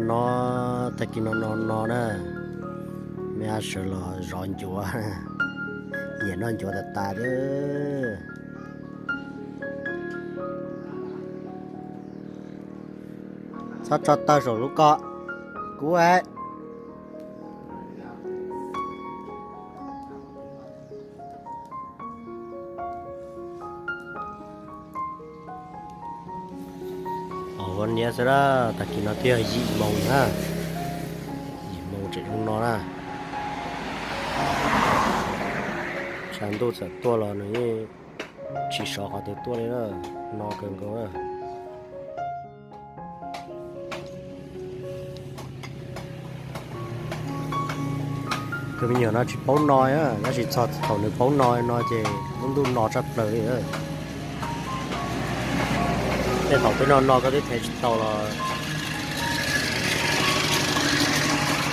No, tag kis no no no na, me ab sawv los zov ncuav, nyiam noj ncuav tas tas li. Txhob tso tawg saum lub ko, kub. Ua niab xwb na, tag kis no twb yog yim moo na, yim moo tseem zoo no na. Tshav ntuj txawm tuaj los nws yeej tsis sov qhov twg tuaj li na, no kawg nkaus na. Tus me nyuam no tsis paub no, tab sis txog thaum nws paub no no ces lub ntuj no tshaj plaws li. Tej thaum peb no no koj twb thev tsis tau los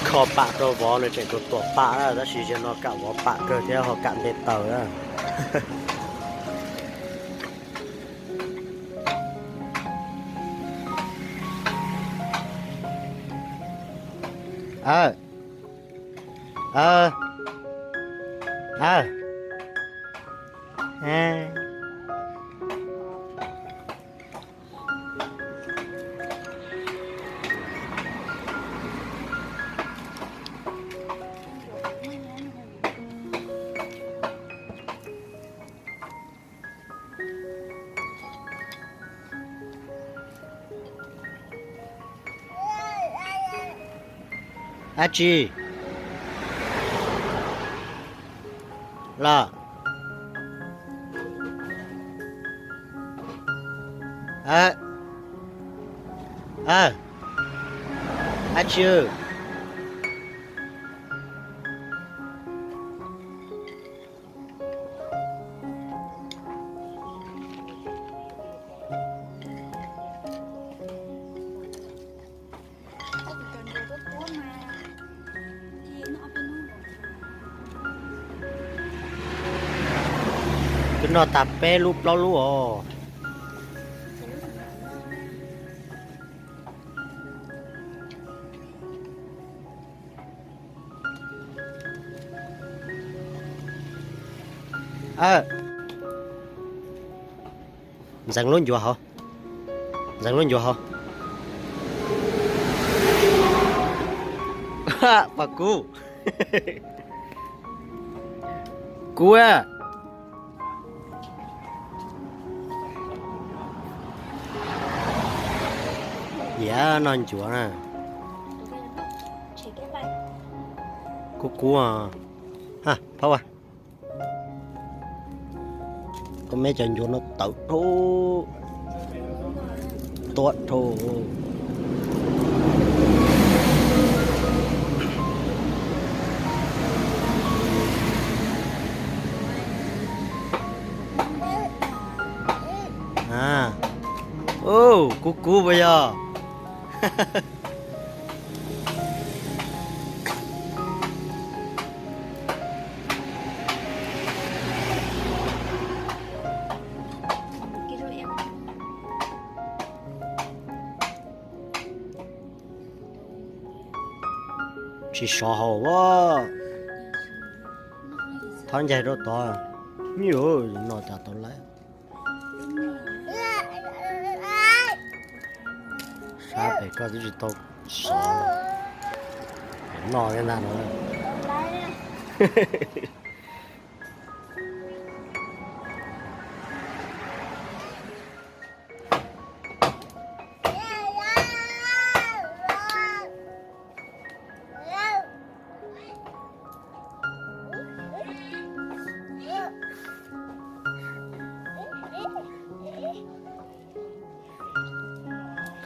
kho pam rau vov nws tseem tuam tuam pam na, tab sis zaum no kam vov pam kawg thiab ho kam nte taws na. Ab tsi los? Ab tsi? Twb noj tag peb lub plaub lub os. Ntxeev lub ncuav hauv. Ntxeev lub ncuav hauv. Pas kub. Kub. Yav no ncuav na. Kub kub. Phab a. Koj meb cov ncuav no tawv dhau, tuab dhau. Kub kub puas yog? Tsis sov hauv a. Thov ncaig rau tod. Nyuj, no cas tau lawm. Sab pem koj twb tsis tau sov. Noj thiab ntag no.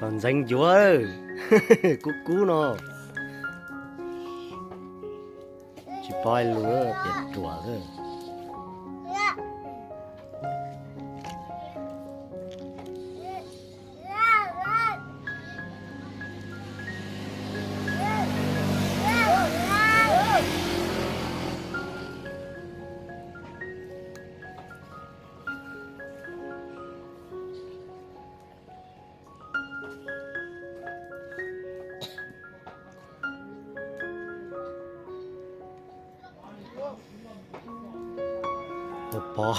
Kom ntxeev ncuav, kub kub no. Tsis paub lus, piav ruam xwb. Pov.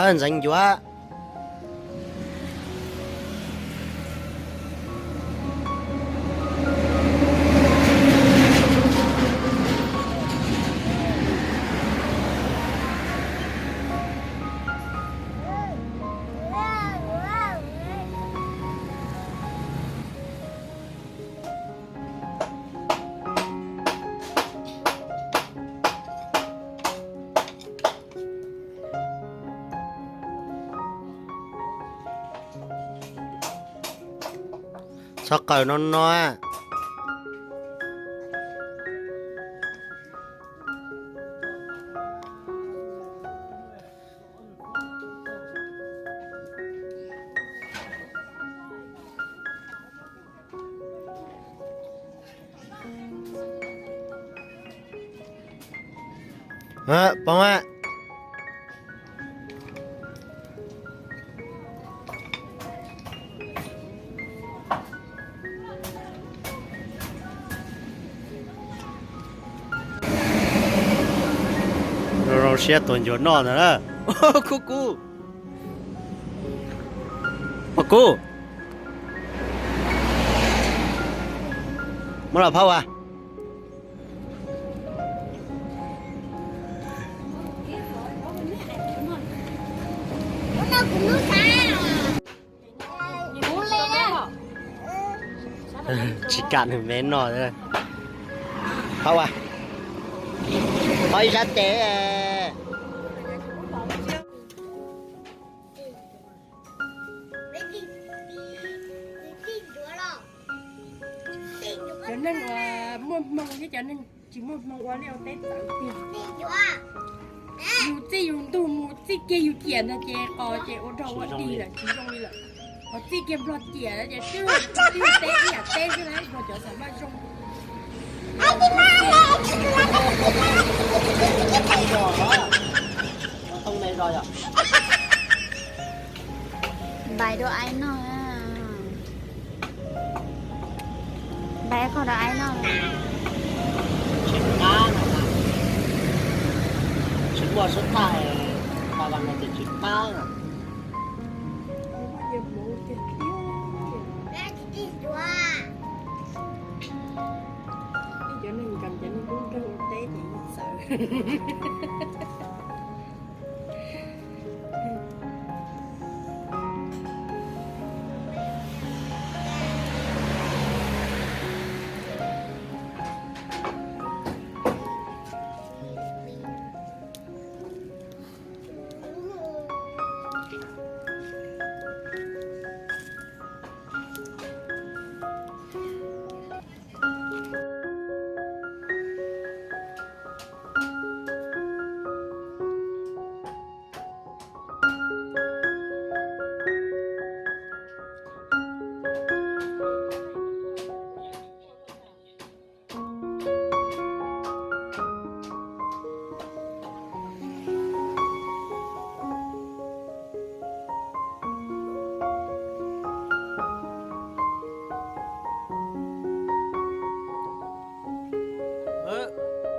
Ntxeev ncuav. Txhob qaws no no. Poob a. Zoo zoo siab tuag ncuav noj ntawd na. Kub kub. Kub. Muab los phauj as. Tsis kam nws me noj. Phauj as, phauj ib sab tes. Cov neeg uas muaj hmoo thiab cov neeg tsis muaj hmoo ua liaj ua teb txawv tiag. Yus txij yus ntug mus txij kiag yus ciam ntag ces qos ces ua rog ua dig lawm tsis zoo li lawm. Ho txij kiag nplog ciam ces twb twb teb ib yam teb xwb na, nplog cov xam maj zoo. Npais dua aib noj. Npais koj dua aib noj. Tsis qab no, tsis muaj sub thaj, tas vas no ces tsis qab no. Cov neeg nkag cov neeg tub nrog ua teb ces txawv.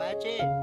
Pab tseg.